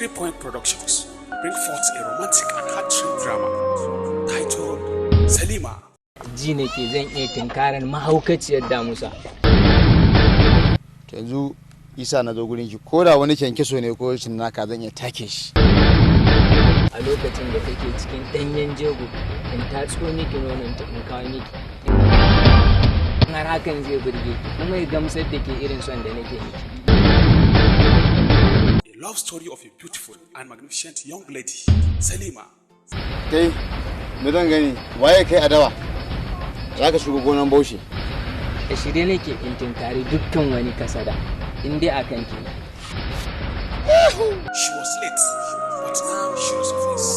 Three Point Productions bring forth a romantic and heart-thrilling drama titled Salima. Ji nake zan iya tunkarar mahaukaciyar damusa. To, yanzu isa na zo gurin ki, ko da wani kyankyaso ne ko naka, zan iya take shi. A lokacin da take cikin ɗanyen jego, in tatso miki nonon ta in kawo miki, har hakan zai burge ki kuma ya gamsar da ke irin son da nake miki. A love story of a beautiful and magnificent young lady, Salima. Kai, me zan gani? Waye kai adawa? Za ka shiga gonan baushe. A shirye nake in tunkari dukkan wani kasada in dai akan ki ne. She was late, but now she resurfaces.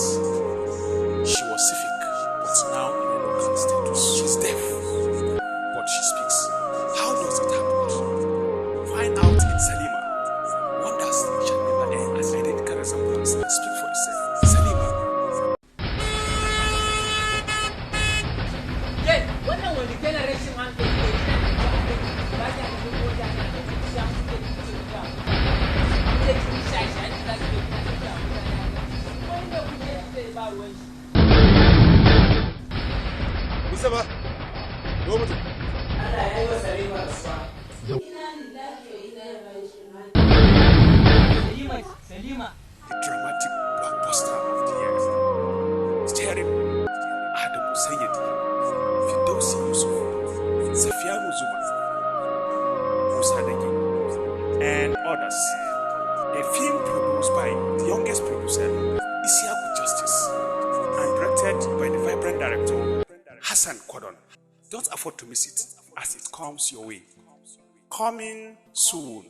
She was civic, but now in a local status. She's deaf, but she speaks. How does it happen? Find out in Salima. Wonders shall never end. An identical resemblance. Speak for itself. Salima. Wannan wani kalan rashin hankali ne? Kina tafiya a kan titi, ba kya ganin mota na da sha kuke tafiya? Kuke kin sha sha ne za ki zo kina tafiya mutane a kan titi. Wani ne kuke zai ba ruwan shi. Mustapha, zo mutum. Allah ya yi wa Salima rasuwa. Salima, Salima. The dramatic blockbuster of the year. Starring Adamu Sayyidi, Firdausi Yusuf, Safiyanu Zuma, Musa Dagi, and others. A film produced by the youngest producer, Isiaku Justice, and directed by the vibrant director, Hassan Kodon. Don't afford to miss it as it comes your way. Coming soon.